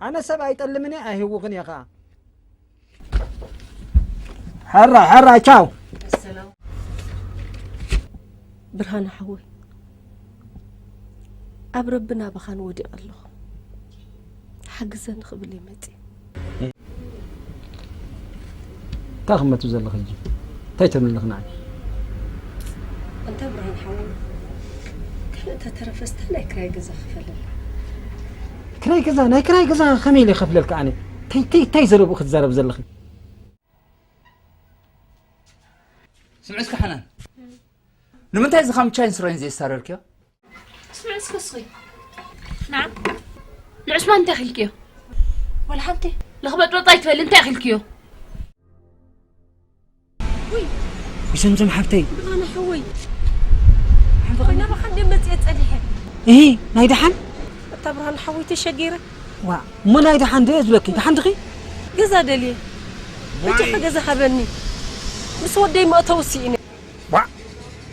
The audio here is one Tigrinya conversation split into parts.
ኣነ ሰብ ኣይጠልምን እየ፣ ኣይህውኽን እየ ኸዓ። ሕራይ፣ ሕራይ፣ ቻው። ብርሃነ ሓወይ፣ ኣብ ረቢ ናባኻን ወዲቐ ኣለኹ። ሓግዘኒ ክብል እየ መፂእ። እንታይ ክመቱ ዘለኺ ሕጂ? እንታይ ትብሊ ኣለኺ ንዓይ? ኣንታ ብርሃን ሓወይ፣ ካልእ እንተተረፈስ እንታይ ናይ ክራይ ገዛ ክፈለላ? ክራይ ገዛ፣ ናይ ክራይ ገዛ ከመይ ኢለ ይኸፍለልካ ኣነ? እንታይ፣ እንታይ፣ እንታይ ዘረብኡ ክትዛረብ ዘለኺ? ስምዒ እስከ ሓናን፣ ንምንታይ እዚ ካምቻይን ስረን ዘየስታረርክዮ? ስምዒ እስከ እስኺ። ንዓ፣ ንዑስማን እንታይ ኢልክዮ? ወላ ሓንቲ። ለኽበጥበጥ ኣይትበል፣ እንታይ ኢልክዮ? ውይ። ውይ፣ ዘምዘም ሓብተይ። ብርሃነ ሓወይ። ሓንቲ ኮይና ብሓንደ መፅየ ፀኒሐ። እሂ፣ ናይ ደሓን? እታ ብርሃነ ሓወይ ተሸጊረ። ዋ፣ እሞ ናይ ደሓን ድየ ዝብለኪ፣ ደሓን ድኺ? ገዛ ደልየ። በጃኻ ገዛ ሃበኒ። ምስ ወደይ መእተዊ ስኢነ። ዋ፣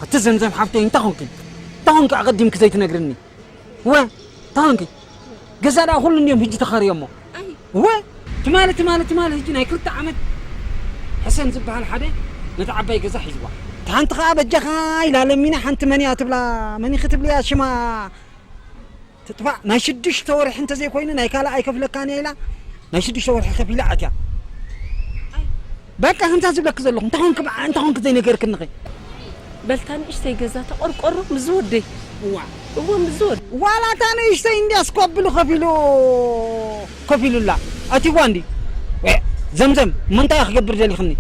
ኣቲ ዘምዘም ሓብተይ፣ እንታይ ኾንኪ? እንታይ ኾንኪ ኣቐዲምኪ ዘይትነግርኒ? ወ፣ እንታይ ኾንኪ? ገዛ ደኣ ኩሉ እንድዮም ሕጂ ተኸርዮሞ። ኣይ። ወ፣ ትማሊ፣ ትማሊ፣ ትማሊ ሕጂ ናይ ክልተ ዓመት ሕሰን ዝበሃል ሓደ ነቲ ዓባይ ገዛ ሒዝዋ። እታ ሓንቲ ኸኣ በጃኻ ኢላ ለሚና ሓንቲ መን እያ ትብላ፣ መን ኢኺ ትብልያ ሽማ? ትጥፋእ፣ ናይ ሽዱሽተ ወርሒ እንተዘይኮይኑ ናይ ካልእ ኣይከፍለካን እየ ኢላ፣ ናይ ሽዱሽተ ወርሒ ከፊላ ኣትያ። በቃ፣ ከምዛ ዝብለኪ ዘለኹ፣ እንታይ ኾንክ በዓ-፣ እንታይ ኾንክ ዘይነገርክኒ ኸ? በልታ ንእሽተይ ገዛ ተቆርቆሮ ምስ ዝወደይ። እዋ። እዎ፣ ምስ ዝወድ-። ዋላ እታ ንእሽተይ እንድያስ ኮብሉ ከፊሉ፣ ከፊሉላ። ኣቲዋ እንዲ። ወ-፣ ዘምዘም፣ እሞ እንታይ ክገብር ደሊኽኒ?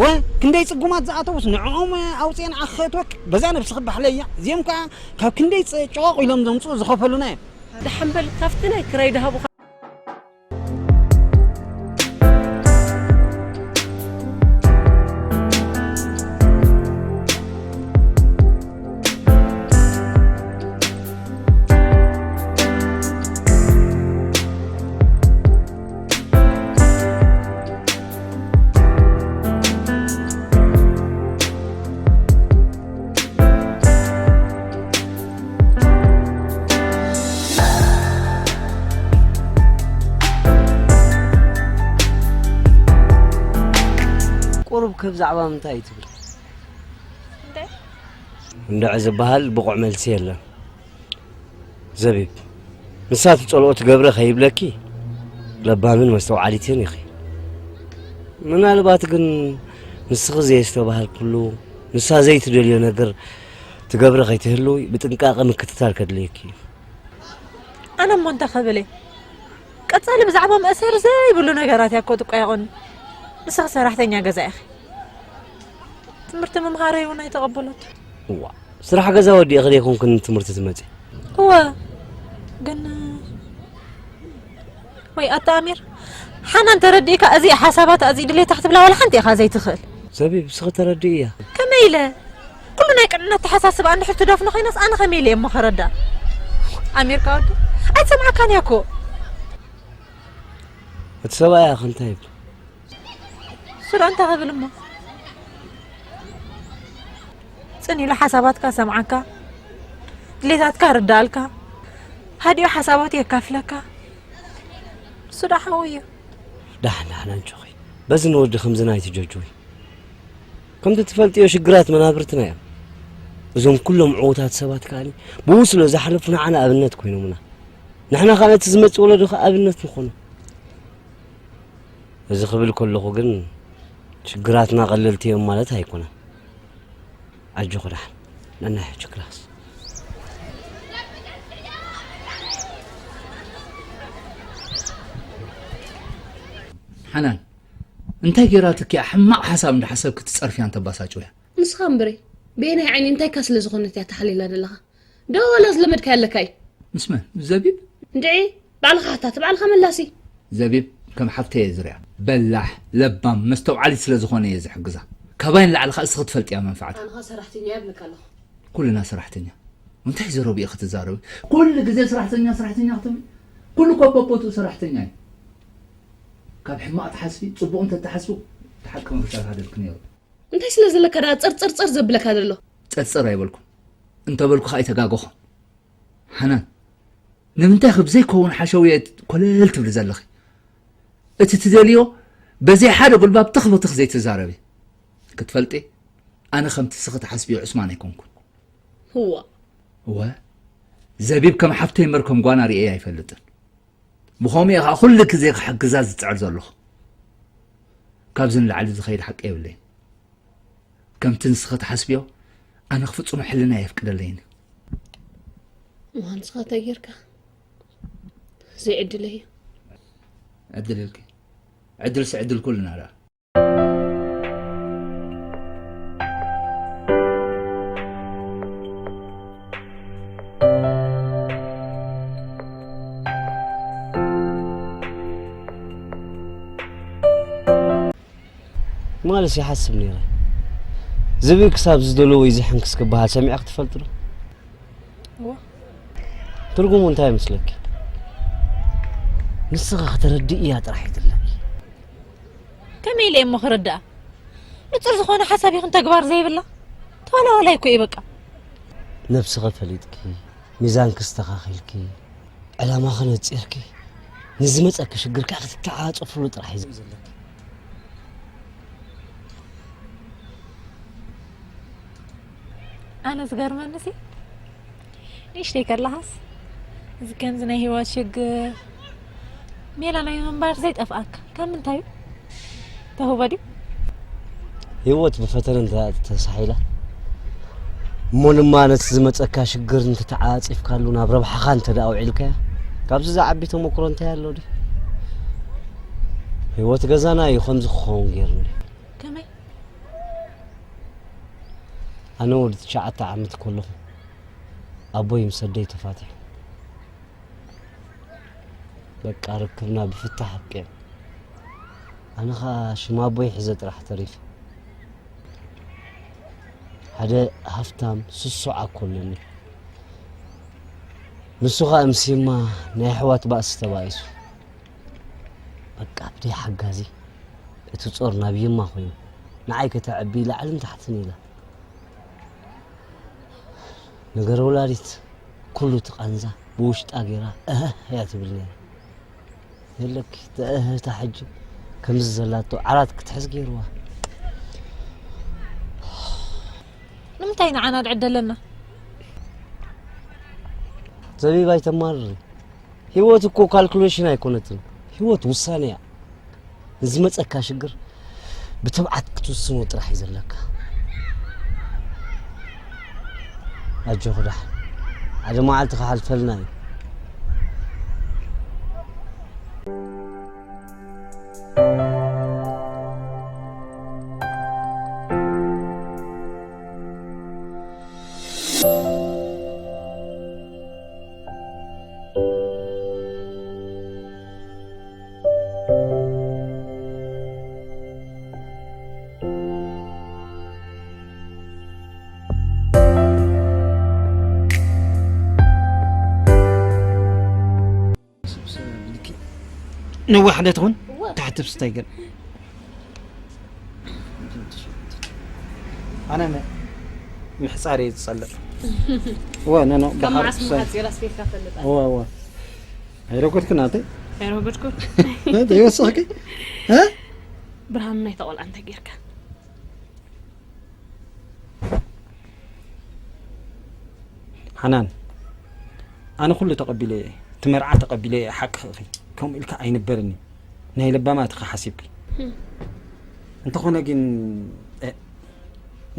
ወ-፣ ክንደይ ጽጉማት ዝኣተዉስ ንዕኦም ኣውፅኤ ንዓኺ ከእትወክ፣ በዛ ነብስኺ ባሕለያ። እዚኦም ከኣ ካብ ክንደይ ጸ-፣ ጨዋቕ ኢሎም ዘምጽኡ ዝኸፈሉና እዮም። ደሓን በል፣ ካብቲ ናይ ክራይ ድሃቡኻ። ቁሩብ ከ ብዛዕባ ምንታይ እዩ ትብል? እንታይ? እንድዒ ዝበሃል ብቑዕ መልሲ የለን። ዘቢብ፣ ንሳ ትጸልኦ ትገብረ ከይብለኪ ለባምን መስተውዓሊትን ኢኺ። ምናልባት ግን ንስኺ ዘየስተባሃልክሉ፣ ንሳ ዘይትደልዮ ነገር ትገብረ ከይትህልዊ ብጥንቃቐ ምክትታል ከድልየኪ እዩ። ኣነ እሞ እንታይ ክብል እየ? ቀጻሊ ብዛዕባ መእሰሪ ዘይብሉ ነገራት እያ እኮ ትቆያቆኒ። ንስኺ ሰራሕተኛ ገዛ ኢኺ። ትምህርቲ ምምሃረይ እውን ኣይተቐበለቶ። እዋ፣ ስራሕ ገዛ ወዲእኺ ደይኮንክን ትምህርቲ ትመጺ? እወ፣ ግን ወይ ኣታ ኣሚር፣ ሓናን ተረዲእካ፣ እዚ ሓሳባታ፣ እዚ ድሌታ ክትብላ ዋላ ሓንቲ ኢኻ ዘይትኽእል። ዘቢብ፣ እስኺ ተረድእያ። ከመይ ኢለ? ኩሉ ናይ ቅንዕና ኣተሓሳስባ እንድሕር ትደፍኖ ኮይናስ ኣነ ከመይ ኢለ እሞ ከረዳ? ኣሚርካ ወዲ ኣይትሰምዓካን እያ እኮ። እቲ ሰብኣያ ከ እንታይ ይብል? እሱ ደኣ እንታይ ክብል እሞ? ጽን ኢሉ ሓሳባትካ ሰምዓካ፣ ድሌታትካ ርዳኣልካ፣ ሃዲኡ ሓሳባቱ የካፍለካ። እሱ ደኣ ሓወይ እዩ። ዳሕን ዳሕን ኣንቺ ኾይ በዚ ንወዲ ከምዚ ናይ ትጀጅዊ። ከምቲ ትፈልጥዮ ሽግራት መናብርትና እዮም። እዞም ኩሎም ዕዉታት ሰባት ከኣኒ ብኡ ስለ ዝሓለፉ ንዓና ኣብነት ኮይኖምና። ንሕና ከኣ ነቲ ዝመጽእ ወለዶ ከኣ ኣብነት ንኾኖ። እዚ ክብል ከለኹ ግን ሽግራትና ቀለልቲ እዮም ማለት ኣይኮነን። ኣጆኹ ደሓን። ነናይ ሕጂ ክላስ። ሓናን፣ እንታይ ጌራትኪ እያ ሕማቕ ሓሳብ እንዳሓሰብኪ ትጸርፍያን ተባሳጭውያ? ንስኻ እምበሪ፣ በየናይ ዓይኒ እንታይካ ስለ ዝኾነት እያ ተሓሊላ ዘለኻ? ዶ ዋላ ዝለመድካያ ኣለካ እዩ? ምስ መን? ምስ ዘቢብ? እንድዒ፣ ባዕልኻ ሓታት፣ ባዕልኻ መላሲ። ዘቢብ ከም ሓፍተይ እየ ዝሪኣ። በላሕ፣ ለባም፣ መስተውዓሊት ስለ ዝኾነ እየ ዝሕግዛ። ካባይ ንላዕሊ ኸኣ እስኺ ትፈልጥያ መንፍዓታ። ኣነኻ ሰራሕተኛ እየ እብለካ ኣለኹ። ኩልና ሰራሕተኛ። እንታይ ዘረቡ ኢኺ ትዛረቢ? ኩሉ ግዜ ሰራሕተኛ፣ ሰራሕተኛ ክትብሊ? ኩሉ እኮ በቦትኡ ሰራሕተኛ እዩ። ካብ ሕማቕ ትሓስቢ፣ ጽቡቕ እንተትሓስቢ፣ እቲ ሓቂ ምፍጣር ሃደልኪ ነይሩ። እንታይ ስለ ዘለካ ደኣ ጸርጸርጸር ዘብለካ ዘሎ? ጸርጸር ኣይበልኩን። እንተበልኩ ኸኣ ኣይተጋገኹን። ሓናን፣ ንምንታይ ኢኺ ብዘይከውን ሓሸውየ ኮለል ትብሊ ዘለኺ? እቲ ትደልዮ በዘይ ሓደ ጉልባብ ትኽ ብትኽ ዘይትዛረቢ። ክትፈልጢ፣ ኣነ ከምቲ እስኺ ትሓስብዮ ዑስማን ኣይኮንኩን። እዋ። እወ፣ ዘቢብ ከም ሓፍተይ እምበር ከም ጓና ርእየ ኣይፈልጥን። ብኸምኡ እየ ኸዓ ኩሉ ግዜ ክሕግዛ ዝጽዕር ዘለኹ። ካብዚ ንላዕሊ ዝኸይድ ሓቂ የብለይን። ከምቲ ንስኺ ትሓስብዮ፣ ኣነ ክፍጽሞ ሕልና የፍቅደለይን። እሞ ንስኻ እንታይ ጌርካ? ዘይዕድለይ እዩ። ዕድል ኢልኪ። ዕድልሲ ዕድል ኩልና ደኣ። ማለስ ይሓስብ ነይረ። ዝብኢ ክሳብ ዝደለዎ ይዝሕንክስ ክበሃል ሰሚዕኺ ትፈልጢ ዶ? እወ። ትርጉሙ እንታይ ይመስለኪ? ንስኻ ከተረድእያ ጥራሕ እዩ ዘለኪ። ከመይ ኢለ እሞ ክርድኣ? ንጹር ዝኾነ ሓሳብ ይኹን ተግባር ዘይብላ ተዋላዋላይ እኮ እየ በቃ። ነብስኺ ፈሊጥኪ፣ ሚዛንኪ ኣስተኻኺልኪ፣ ዕላማኺ ነጺርኪ፣ ንዝመጸኪ ሽግር ከኣ ክትተዓጻጸፍሉ ጥራሕ እዩ ዘለኪ። ኣነ ዝገርመኒሲ፣ ንእሽተይ ከለኻስ፣ እዚ ከምዚ ናይ ህይወት ሽግር፣ ሜላ ናይ ምንባር ዘይጠፍኣካ፣ ካብ ምንታይ እዩ? ተውህቦ ድዩ? ህይወት ብፈተነ እንተ ተሳሒላ፣ እሞ ድማ ነቲ ዝመጸካ ሽግር እንተተዓጺፍካሉ ናብ ረብሓኻ እንተ ደኣ ኣውዒልካያ፣ ካብዚ ዝዓቢ ተመክሮ እንታይ ኣሎ ድዩ? ህይወት ገዛና እዩ ከምዚ ክኸውን ገይሩኒ። ከመይ? ኣነ ወዲ ትሽዓተ ዓመት ከለኹ ኣቦይ ምስ ኣደይ ተፋቲሑ። በቃ ርክብና ብፍታሕ ኣብቂዑ። ኣነ ኸኣ ሽም ኣቦይ ሒዘ ጥራሕ ተሪፈ። ሓደ ሃፍታም ስሱዕ ኣኮ ኣለኒ። ንሱ ኸኣ ምስ ይማ ናይ ኣሕዋት ባእሲ ተባኢሱ። በቃ ብደይ ሓጋዚ እቲ ጾር ናብ ይማ ኮይኑ። ንዓይ ከተዕቢ ላዕልን ታሕትን ኢላ። ነገር ወላዲት ኩሉ እቲ ቃንዛ ብውሽጣ ገይራ እህህ እያ ትብል ነይራ። የለኪ፣ እቲ እህህታ ሕጂ ከምዚ ዘላቶ ዓራት ክትሕዝ ገይርዋ። ንምንታይ ንዓና ድዕደለና? ዘቢብ ኣይተማርሪ። ህይወት እኮ ካልኩሌሽን ኣይኮነትን። ህይወት ውሳነ እያ። ንዝመጸካ ሽግር ብትብዓት ክትውስኖ ጥራሕ እዩ ዘለካ። ኣጆኺ ደሓን። ሓደ መዓልቲ ክሓልፈልና እዩ። ነዊሕ ዶ ትኹን? እወ። ታሕቲ ብስታይ ገለ። ኣነ ም-፣ ምሕጻር እየ ዝጸልእ። እወ፣ ኖ፣ ኖ፣ ካብ ብሓር-፣ መዓስ ብሳይ-፣ ምሓጺር ኣስፊርካ ፈልጥ? እወ፣ እወ። ኣይረጎድክን ኣተይ? ኣይረጎድኩን። እንታይ ይወስኽኪ? እ? ብርሃኑ ናይታ ቆልዓ እንታይ ጌርካ? ሓናን፣ ኣነ ኩሉ ተቐቢለ እየ፣ እቲ መርዓ ተቐቢለ እየ፣ ሓቅኺ ኢኺ። ከምኡ ኢልካ ኣይንበርን እዩ። ናይ ለባማት ኢኻ ሓሲብኪ። ህም። እንተኾነ ግን፣ እ፣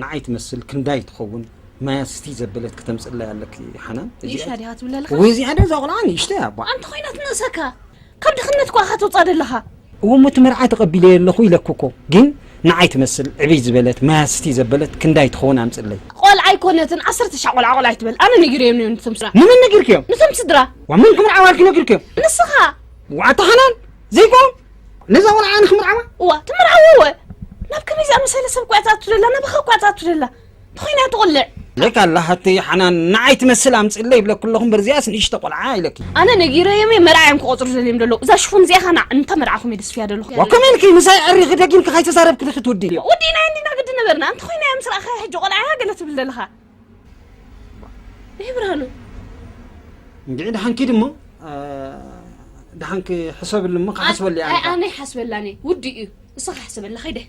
ንዓይ ትመስል ክንዳይ ትኸውን ማያ ስቲ ዘበለት ክተምጽለይ ኣለኪ፣ ሓናን። እዚኣ ጌሻ ዲኻ ትብል ኣለኻ? ወይ እዚኣ ዶ እዛ ቆልዓ ንእሽተይ እያ፣ ቧዕ። ኣንተ ኮይና ትነእሰካ። ካብ ድኽነት እኳ ኢኻ ትወጻእ ዘለኻ። እዎ፣ እሞ እቲ መርዓ ተቐቢለ ኣለኹ ኢለኩ እኮ። ግን ንዓይ ትመስል ዕብይ ዝበለት ማያስቲ ዘበለት ክንዳይ ትኸውን ኣምፅለይ። ቆልዓ ኣይኮነትን፣ ዓሰርተ ሻዕ ቆልዓ ቆልዓ ኣይትበል። ኣነ ነጊረዮም ነዮም ነቶም ስድራ። ንመን ነጊርክዮም? ነቶም ስድራ። ዋ፣ መን ክምርዓዋልኪ ነጊርክዮም? ንስኻ። ዋ፣ ኣታ ሓናን፣ ዘይኮም? ነዛ ቆልዓ ኣነ ክምርዓዋ? እዋ፣ ትምርዓዎ እወ። ናብ ከመይ ዝኣመሰለ ሰብ ኳ ትኣቱ ደላ፣ ናባኻ ኳ ትኣቱ ደላ። ተኾይና ትቑልዕ። ለካ ኣላ ሓተይ ሓናን፣ ንዓይ ትመስል ኣምፅለይ ይብለኩ ኣለኹ እምበር እዚኣስ ንእሽቶ ቆልዓ ኢለኪ። ኣነ ነጊረዮም እየ፣ መርዓ እዮም ክቆፅሩ ደልዮም ደለዉ። እዛ ሽፉን እዚኣ ኸና እንተ መርዓኹም እየ ደስፍያ ደለኹ። ዋ፣ ከመይ ኢልኪ ምሳይ ኣዕሪኺ ደጊምኪ ከይተዛረብኪ ዲኺ ትውዲ? ወዲና እንዲና ግዲ ነበርና። እንተ ኾይና እያ ምስ ረኣኻ ሕጂ ቆልዓ እያ ገለ ትብል ደለኻ። ይህ ብርሃኑ። እንድዒ ደሓን ኪድ እሞ፣ እ፣ ደሓን ክሕሰብሉ እሞ ክሓስበሉ እየ ኣነ፣ ኣነ። ኣነ ይሓስበላ እኔ። ውዲ እዩ። እስኻ ሓስበላ፣ ኸይደ።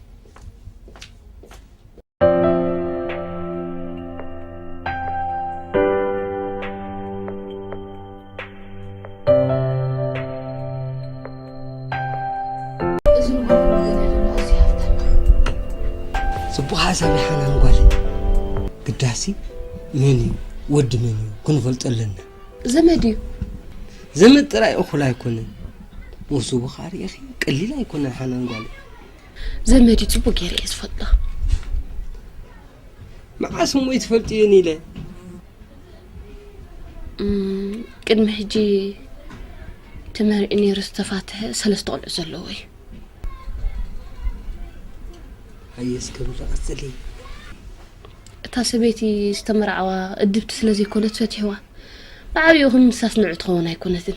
እዚ ንብረት ኩሉ ገለ ዘሎ ኣዝዩ ሃብታም እዩ። ጽቡቕ ሓሳብ እዩ ሓናን ጓለይ። ግዳሲ መን እዩ? ወዲ መን እዩ? ክንፈልጦ ኣለና። ዘመድ እዩ። ዘመድ ጥራይ እኹል ኣይኮነን። መሶቡ ኸኣ ርኢኺ ቀሊል ኣይኮነን ሓናን ጓለይ። ዘመድ እዩ፣ ጽቡቕ ገይረ እየ ዝፈልጦ። መዓስ እሞ ይትፈልጥዮን ኢለ? እም፣ ቅድሚ ሕጂ ተመሪዑ ነይሩ ዝተፋትሐ ሰለስተ ቆልዑ ዘለዎ እዩ። ሃየ እስከ ብሉ ቀጽሊ። እታ ሰበይቲ ዝተመርዓዋ እድብቲ ስለ ዘይኮነት ፈቲሕዋ። ብዓብይኡ ክንሳስ ንዑ ትኸውን ኣይኮነትን።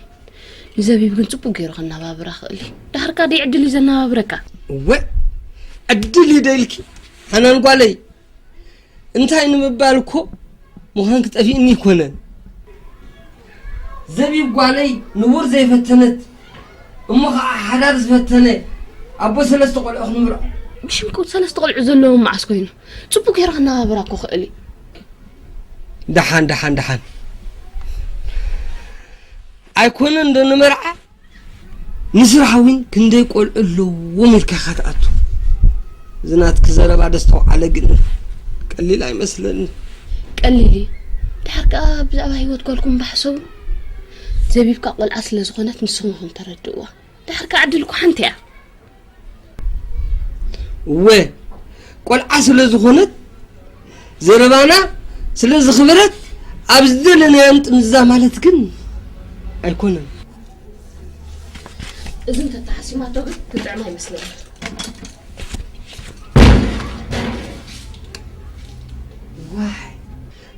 ንዘቢብ ግን ጽቡቕ ገይሩ ከናባብራ ክእል እዩ። ድሓር ከኣ ደይ ዕድል እዩ ዘናባብረካ። እወ፣ ዕድል እዩ ዶ ኢልኪ? ሓናን ጓለይ፣ እንታይ ንምባል እኮ ምዃንኪ ጠፊእኒ ኣይኮነን። ዘቢብ ጓለይ ንቡር ዘይፈተነት፣ እሞ ኸዓ ሓዳር ዝፈተነ ኣቦ ሰለስተ ቆልዑ ክንምርዖ። ብሽምኩም ሰለስተ ቆልዑ ዘለዎም መዓስ ኮይኑ? ጽቡቕ ገይሩ ከነባብራ እኮ ክእል እዩ። ደሓን፣ ደሓን፣ ደሓን። ኣይኮነን ዶ ንመርዓ? ንስራሕ እውን ክንደይ ቆልዑ ኣለዎም ኢልካ ኢኻ ትኣቱ። እዚ ናትኪ ዘረባ ደስተውዓለ ግን ቀሊል ኣይመስለኒ። ቀሊል እዩ። ድሓር ከኣ ብዛዕባ ህይወት ጓልኩም ባሕሰቡ። ዘቢብካ ቆልዓ ስለ ዝኾነት ንስኹም ኢኹም ተረድእዋ። ድሓር ከኣ ዕድል እኮ ሓንቲ እያ። እወ፣ ቆልዓ ስለ ዝኾነት፣ ዘረባና ስለ ዝኽበረት፣ ኣብ ዝደለናዮ ንጥምዛ ማለት ግን ኣይኮነን። እዚ እንተተሓሲማቶ ግን ክጥዕማ ኣይመስለኒ። ዋይ፣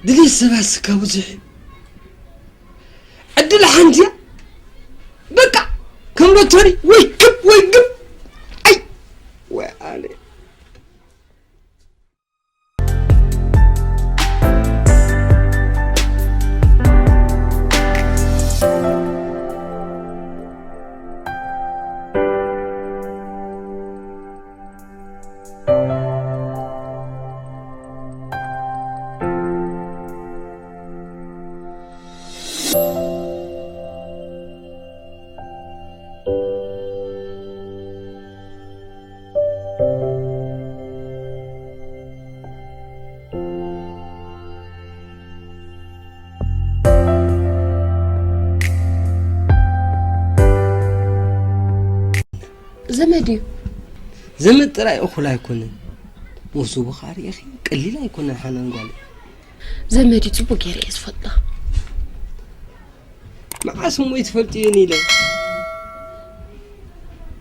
ድሌት ሰባት ስካ ብዙሕ እዩ። ዕድል ሓንቲ እያ። በቃ፣ ከም ሎተሪ ወይ ክብ ወይ ግብ። ኣይ፣ ወይ ኣነ። ዘመድ እዩ። ዘመድ ጥራይ እኹል ኣይኮነን። መሶቡ ኸኣ ርኢኺ ቀሊል ኣይኮነን ሓናን ጓለይ። ዘመድ እዩ፣ ጽቡቕ ገይረ እየ ዝፈልጦ። መዓስ እሞ ይትፈልጥዮን ኢለ?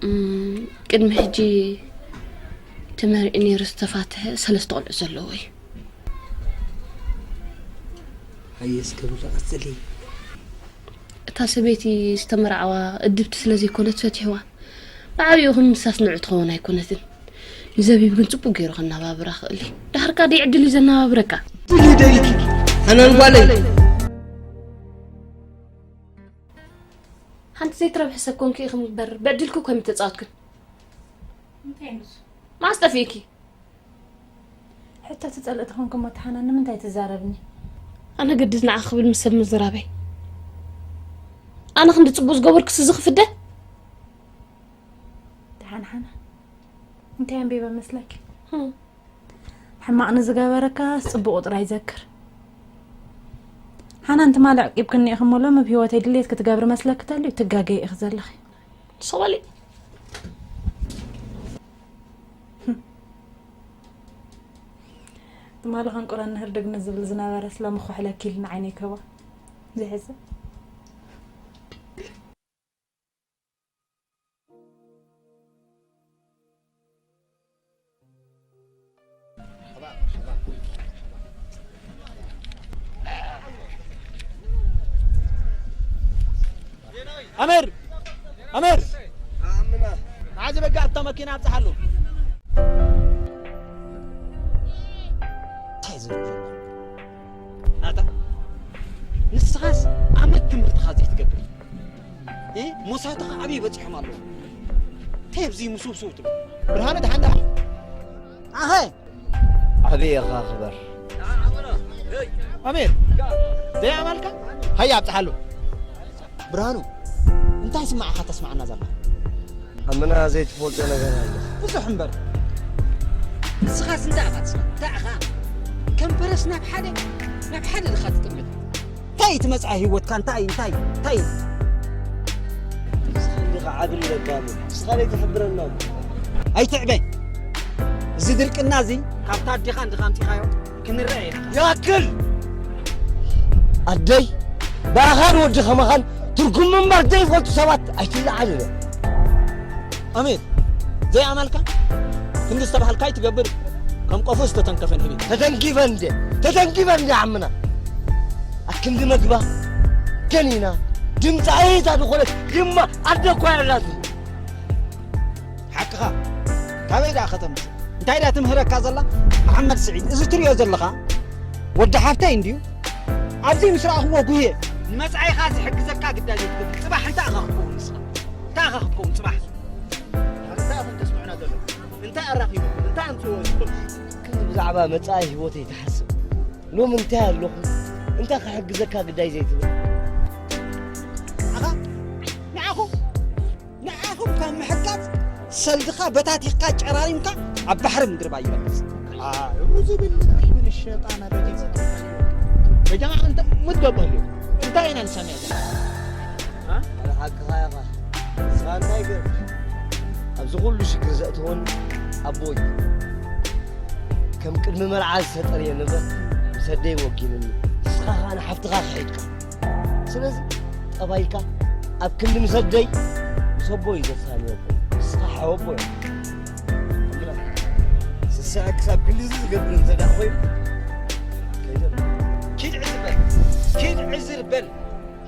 እም፣ ቅድሚ ሕጂ ተመሪዑ ነይሩ ዝተፋትሐ ሰለስተ ቆልዑ ዘለዎ እዩ። ሃየ እስከ ብሉ ቀጽሊ። እታ ሰበይቲ ዝተመርዓዋ እድብቲ ስለ ዘይኮነት ፈቲሕዋ። ብዓብይኡ ክንሳስ ንዑ ትኸውን ኣይኮነትን። ንዘቢብ ግን ጽቡቕ ገይሩ ከናባብራ ክእል እዩ። ድሓር ከኣ ደይ ዕድል እዩ ዘናባብረካ። ድል ደልኪ ሓናን ጓለይ። ሓንቲ ዘይትረብሒ ሰብ ኮንኪ ኢኺ እምበር፣ ብዕድልኪ እኮ ኣይምተጻወትክን። እንታይ ንሱ? መዓስ ጠፊእኪ? ሕቶ ትጸልእ ተኾንኪ እሞ፣ ተሓናን ንምንታይ ትዛረብኒ? ኣነ ግድስ ንዓ ክብል ምስ ሰብ ምዝራበይ። ኣነ ክንዲ ጽቡቕ ዝገበርኩስ እዚ ክፍደ? ደሓን ሓና፣ እንታይ ኣንቢበ መስለኪ? ህም። ሕማቕ ንዝገበረካስ ጽቡቑ ጥራይ ዘክር። ሓናን፣ ትማሊ ዕቂብክኒ ኢኺ እሞ ሎሚ ኣብ ህይወተይ ድሌት ክትገብሪ መስለኪ ተልዩ ትጋገይ ኢኺ ዘለኺ። ሶበሊ። ትማሊ ከንቁረኒ ህርድግ ንዝብል ዝነበረ ስለምኹሕለኪ ኢሉ ንዓይነይ ከባ። ዝሕዝን። ኣመር! ኣመር! ኣምና። ንዓዚ በጋ ኣብታ መኪና ኣብጽሓሉ። እንታይ ዝብል ዘሎ? ኣታ፣ ንስኻስ ኣመት ትምህርትኻ ዘይትገብር? እ? ሞሳትኻ ኣበይ በጺሖም ኣለዉ? እንታይ ኣብዚ ምስውስው ትብሉ? ብርሃነ፣ ደሓን ደሓን? ኣኸ! ኣበይ ኢኻ ክበር? ኣሜን። ደይ ኣማልካ? ሃያ ኣብጽሓሉ። ብርሃኑ፣ እንታይ ስማዕኻ ተስማዕና ዘላ? ኣምና ዘይትፈልጦ ነገር ኣሎ። ብዙሕ እምበር። ንስኻስ እንታይ ኢኻ ትስማዕ? እንታይ ኢኻ? ከም ፈረስ ናብ ሓደ፣ ናብ ሓደ ድኻ ትጥምት? እንታይ እቲ መጻኢ ህይወትካ? እንታይ፣ እንታይ፣ እንታይ? ንስኻ እንዲኻ ዓቢ ለባም። ንስኻ ዘይትሕብረና እሞ። ኣይትዕበ። እዚ ድርቅና እዚ ካብታ ኣዴኻ እንዲኻ ኣምጺኻዮ? ክንረአ ኢና። ይኣክል! ኣደይ፣ ብኣኻን ወዲ ከማኻን ትርጉም ምንባር ዘይፈልጡ ሰባት ኣይትለዓል ኢለ። ኣሜን። ዘይኣመልካ ክንዲ ዝተባህልካ ኣይትገብር። ከም ቆፎ ዝተተንከፈ ንህቢ። ተተንኪፈ እንደ፣ ተተንኪፈ እንደ ዓምና። ኣክንዲ መግባ፣ ገኒና፣ ድምፂ ኣይታ ዝኾነት ድማ ኣደ እኳ ያላት። ሓቅኻ። ካበይ ደኣ ከተምጽእ? እንታይ ደኣ ትምህረካ ዘላ? መሓመድ ስዒድ፣ እዚ ትሪኦ ዘለኻ ወዲ ሓፍተይ እንድዩ። ኣብዚ ምስ ረኣኽዎ ጉህየ። ንመጻኢኻ ዝሕግዘካ ግዳጅ ኣይትገብር። ጽባሕ እንታይ ኢኻ ክትከውን ንስኻ? እንታይ ኢኻ ክትከውን ጽባሕ? እንታይ ኢኹም ተስምዑና ዘለኹም? እንታይ ኣራኺብኩም? እንታይ ኣምጽእዎ ኣለኹም? ብዛዕባ መጻኢ ህይወተይ ትሓስብ? ሎሚ እንታይ ኣለኹ? እንታይ ክሕግዘካ ግዳይ ዘይትብል? ኣኻ ንዓኹም ንዓኹም ካብ ምሕጋዝ ሰልድኻ በታቲኽካ ጨራሪምካ ኣብ ባሕሪ ምድርባይ ይበልጽ። ኣዑዙ ቢላሂ ሚነ ሸይጣን ረጂም። ያ ጀማዓ፣ እንተ ሙት ገበሉ። እንታይ ኢና ንሰምዕ ዘለና? እ? ኣረ ሓቅኻ ኢኻ። ንስኻ እንታይ ገርካ? ኣብዚ ኩሉ ሽግር ዘእተወኒ ኣቦይ። ከም ቅድሚ መርዓ ዝተጠርየ ንብረት ምስ ኣደይ ወጊንኒ። ንስኻ ኸኣ ንሓፍትኻ ክሒድካ። ስለዚ ጠባይካ ኣብ ክንዲ ምስ ኣደይ ምስ ኣቦይ ዘሳንዮ። ንስኻ ሓወቦ ኢኻ። ስስዐ ክሳብ ክንድዚ ዝገብር እንተ ደኣ ኮይኑ፣ ከይደ። ኪድ ዕዝር በል። ኪድ ዕዝር በል።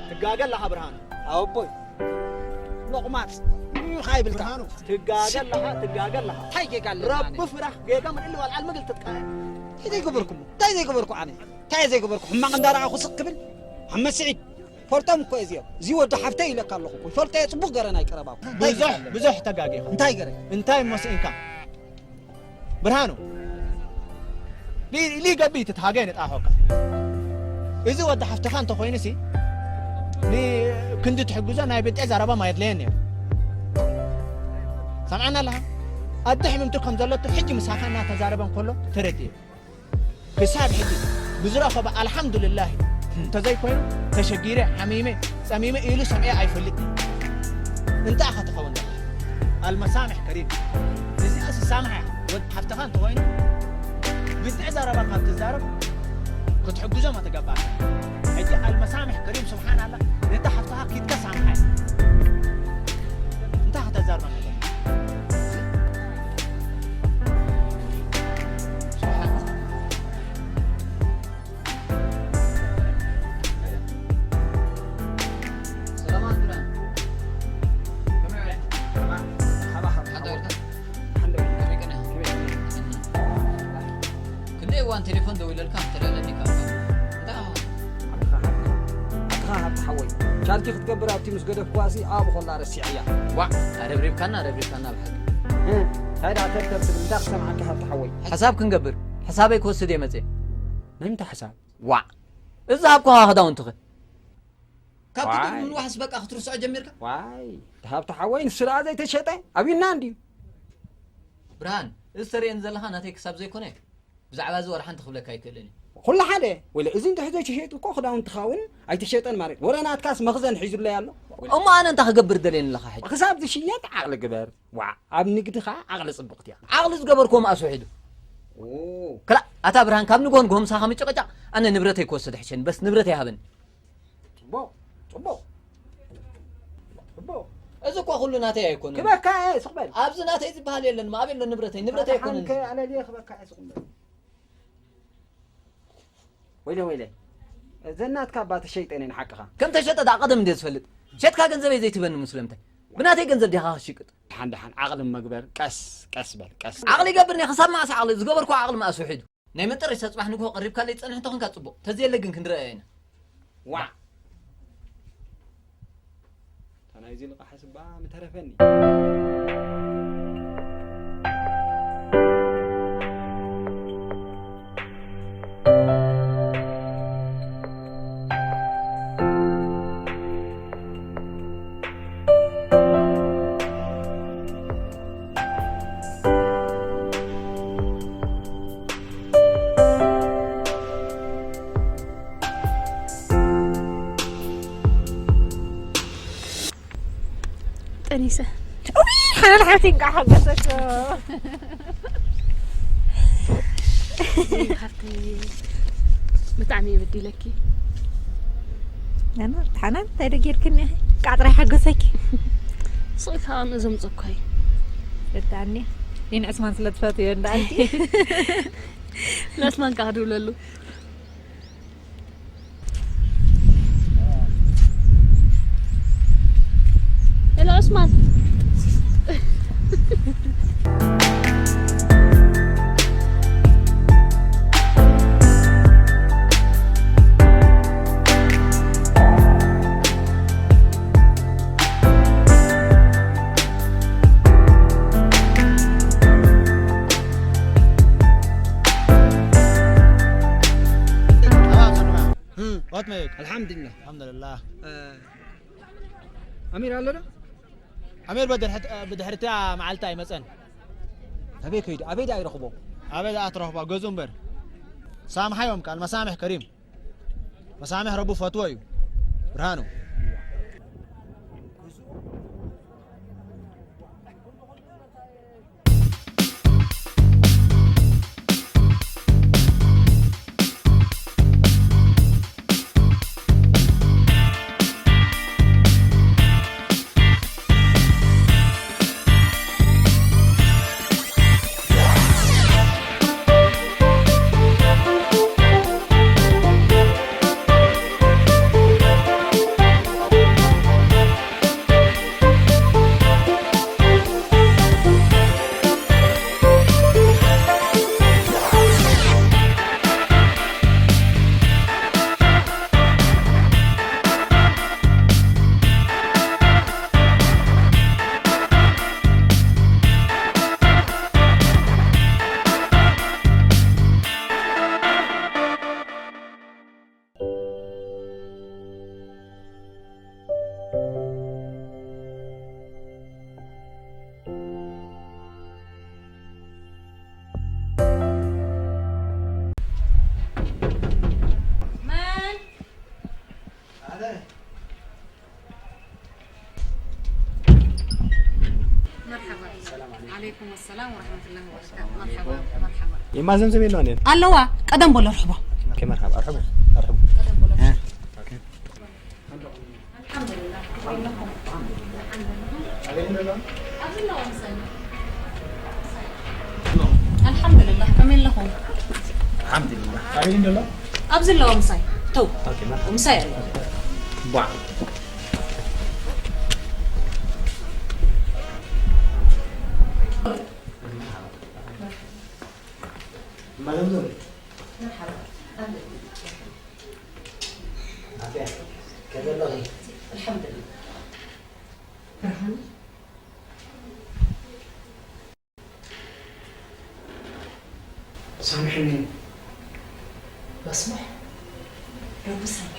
ትጋገ ኣለኻ ብርሃኑ። ሓወቦይ። ሎቕማጽ። እም፣ ኸይብልካ። ብርሃኑ። ትጋገ ኣለኻ፣ ትጋገ ኣለኻ። እንታይ ጌጋ ኣለና ረቢ ኣነ? ፍራሕ፣ ጌጋ ምልእሊ ዋልዓል ምግል ትጥቃ። እንታይ ዘይገበርኩ? እንታይ ዘይገበርኩ ኣነ? እንታይ ዘይገበርኩ? ሕማቕ እንዳረኣኹ ስቕ ክብል? ኣሕመድ ስዒድ፣ ፈልጦም እኮ እዚኦም። እዚ ወዲ ሓፍተይ ኢለካ ኣለኹ እኮ። ፈልጦ እየ፣ ጽቡቕ ገረ ናይ ቀረባ እኮ። እንታይ ብዙሕ፣ ገይረ ኣለና? ብዙሕ ተጋጊኻ። እንታይ ገረ? እንታይ እሞ ስኢንካ? ብርሃኑ፣ ሊ-፣ ሊገቢ ትትሃገ ንጣኾካ። እዚ ወዲ ሓፍትኻ እንተኾይኑሲ፣ ኒ-፣ ክንዲ ትሕግዞ ናይ ብድዐ ዘረባ ማየድለየን ነይሩ። ሰምዓና ኣለኻ? ኣደ ሕምምቲ ከም ዘለቶ ሕጂ ምሳኻ እናተዛረበ እንከሎ ተረድኤ። ክሳብ ሕጂ ብዝረኸቦ ኣልሓምዱልላህ እንተዘይኮይኑ ተሸጊረ፣ ሓሚመ፣ ጸሚመ ኢሉ ሰሚዐ ኣይፈልጥን። እንታይ ኢኻ ትኸውን ዘለኻ? ኣልመሳምሕ ከሪም። እዚኣስ ሳምሓ ወድ ሓፍትኻ እንተኾይኑ ብድዐ ዘረባ ካብ ትዛረብ ክትሕግዞ ምተገባእካ። ሕጂ ኣልመሳምሕ ከሪም ስብሓንላ ነታ ሓፍትኻ ኪድካ ሳምሓ። እንታይ ከተዛርባ ነበር? ሰላም ኣንቱራ። ከመይ ውዒልካ? ሓባ ሓባ ሓባ። ሓንዳ ውዒልካ? ከመይ ቀኒኻ? ከመይ ቀኒኻ? ክንደይ እዋን ቴሌፎን ደዊለልካ ምተልዕለኒ ካብ እንታይ? ኣትኻ፣ ኣትኻ፣ ኣትኻ ሃብቲ ሓወይ። ቻልኪ ክትገብር ኣብቲ ምስ ገደፍኩዋሲ ኣብኡ ኸላ ረሲዐያ። ዋዕ፣ ኣረብሪብካና፣ ኣረብሪብካና ብሓቂ። እ፣ እንታይ ደኣ ተርተር ትብል? እንታይ ክሰምዓካ ሃብቲ ሓወይ? ሕሳብ ክንገብር፣ ሕሳበይ ክወስድ እየ መጽየ። ናይ ምንታይ ሕሳብ? ዋዕ፣ እዚ ዝሃብኩኻ ክዳውንትኸ? ካብ ዋይ። ክዳን ምንዋሕስ በቃ ክትርስዖ ጀሚርካ? ዋይ፣ ሃብቲ ሓወይ፣ ንሱ ደኣ ዘይተሸጠ ኣብዩና እንድዩ። ብርሃን፣ እዚ ተርእየኒ ዘለኻ ናተይ ክሳብ ዘይኮነ፣ ብዛዕባ እዚ ወላ ሓንቲ ክብለካ ኣይክእልን እየ። ኩሉ ሓደ፣ ወለ እዚ እንድሕር ዘይተሸይጡ እኮ ክዳውንትኻ እውን ኣይተሸጠን ማለት። ወረ ናትካስ መኽዘን ሒዙለይ ኣሎ። እሞ ኣነ እንታይ ክገብር ደልየኒ ኣለኻ ሕጂ? ክሳብ ዝሽየጥ ዓቕሊ ግበር። ዋዕ፣ ኣብ ንግድኻ ዓቕሊ ጽብቕቲ እያ። ዓቕሊ ዝገበርክዎ መኣስ ውሒዱ? ክላእ ኣታ ብርሃን፣ ካብ ንግሆ ንግሆ ምሳኻ ምጭቕጫቕ፣ ኣነ ንብረተይ ክወስድ ሕሸኒ፣ በስ ንብረተይ ሃበኒ። ጽቡቕ፣ ጽቡቕ፣ ጽቡቕ። እዚ እኮ ኩሉ ናተይ ኣይኮነን። ክበካ እየ፣ ስቕ በል። ኣብዚ ናተይ ዝበሃል የለን፣ ኣበይ ኣሎ ንብረተይ? ንብረተይ ኣይኮነን። ኣነ ድየ ክበካ እየ፣ ስቕ በል። ወይለ፣ ወይለ። እዘን ናትካ እባ ተሸይጠን እየን ሓቅኻ። ከም ተሸጠ ደኣ ቀደም እንድየ ዝፈልጥ። ሸጥካ ገንዘበይ ዘይትህበኒ ምስለምታይ? ብናተይ ገንዘብ ዲኻ ክትሽቅጥ? ደሓን፣ ደሓን፣ ዓቕሊ መግበር፣ ቀስ፣ ቀስ በል፣ ቀስ። ዓቕሊ ይገብር እኒአ፣ ክሳብ መዓስ ዓቕሊ? ዝገበርኩ ዓቕሊ መኣስ ውሒዱ? ናይ መጨረሽታ ጽባሕ ንግሆ ቀሪብካለይ ትጸንሕ እንተኾንካ ጽቡቕ፣ ተዘየለ ግን ክንረኣዮ ኢና። ዋዕ! እታ ናይዚ ልቓሕስ እባ ምተረፈኒ። ጠኒሰ። እውይ፣ ሓላል ሓፍቲ እንቃዕ ሓጎሰኪ። ሓፍተይ፣ ብጣዕሚ እየ በዲለኪ። ኣነ ሓናን እንታይ ዶ ጌርክኒ? እንቃዕ ጥራይ ሓጎሰኪ። ስቕ ኢልካ ከምኡ ዘምፀኳ እዩ። ብጣዕሚ። ይን ዕስማን ስለ ትፈትዮ እንዳ ኣንቲ። ንዕስማን ከዓ ክድውለሉ። ሄሎ ዑስማን። ኦት መይክ። ኣልሓምዱሊላህ። ኣልሓምዱሊላህ። እ፣ ኣሚር ኣሎ ዶ? ኣሚር በድሕት-፣ ብድሕርቲያ መዓልቲ ኣይመጸን። ኣበይ ከይዱ? ኣበይ ደኣ ይረኽቦ? ኣበይ ደኣ ትረኽቦ? ገዝኡ እምበር። ሳምሓዮም፣ ቃል መሳምሕ ከሪም። መሳምሕ ረቡ ፈትዎ እዩ። ብርሃኑ። መርሓባ። ዓለይኩም ሰላም ወረሕመቱላሂ ወበረካቱ። መርሓባ፣ መርሓባ። የማ ዘምዘም የለዋን እየን? ኣለዋ፣ ቀደም በሎ ርሕቦ። ኦኬ፣ መርሓባ፣ ኣርሕቡ፣ ኣርሕቡ። ቀደም በሎ። እ። ኦኬ። ኣልሓምዱሊላህ፣ ከመይ ኣለኹም? ኣብዚ ኣለዋ ምሳይ። ኣልሓምዱሊላህ፣ ከመይ ኣለኹም? ኣልሓምዱሊላህ። ኣበይ እንዶ ኣሎ? ኣብዚ ኣለዋ ምሳይ። ተው። ኦኬ፣ መርሓባ። ምሳይ ኣሎ። ቧዕ። ሳምሕኒ። መስሙሕ። ረቢ ሳምሕካ።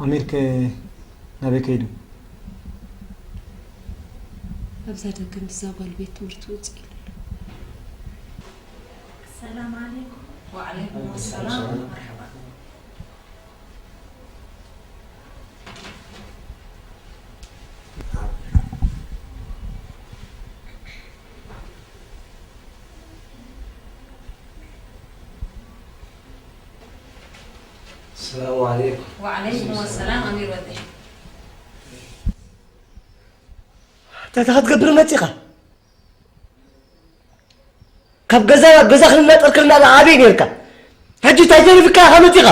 ኣሚር ከ ናበይ ከይዱ? ኣብዛ ደገ ምስዛ ጓል ቤት ትምህርቲ ውፅእ ኢሉ ኣሎ። ሰላም ዓለይኩም። ወዓለይኩም ሰላም። መርሐባ። السلام عليكم. وعليكم السلام أمير ودي. እንታይ ክትገብር መፂኻ? ካብ ገዛ ናብ ገዛ ክንናጠርክልና ዓብይ ነርካ። ሕጂ እንታይ ተሪፍካ ኢኻ መፂኻ?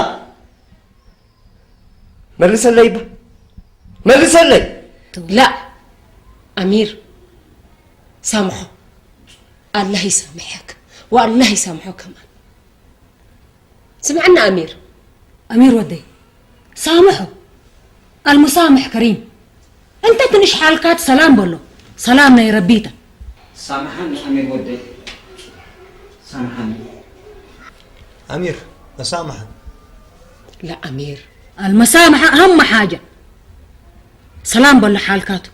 መልሰለይ እባ። መልሰለይ። لا أمير سامحه الله يسامحك والله يسامحه كمان. ስምዓኒ ኣሚር። ኣሚር ወደይ ሳምሑ ኣልሙሳምሕ ከሪም እንተ ትንሽ ሓልካት ሰላም በሎ ሰላም ናይ ረቢታ ሳምሓኒ ኣሚር ወደይ ሳምሓኒ። ኣሚር ተሳምሓን። لا أمير ኣልመሳምሓ ኣህማ ሓጃ ሰላም በሎ ሓልካቱ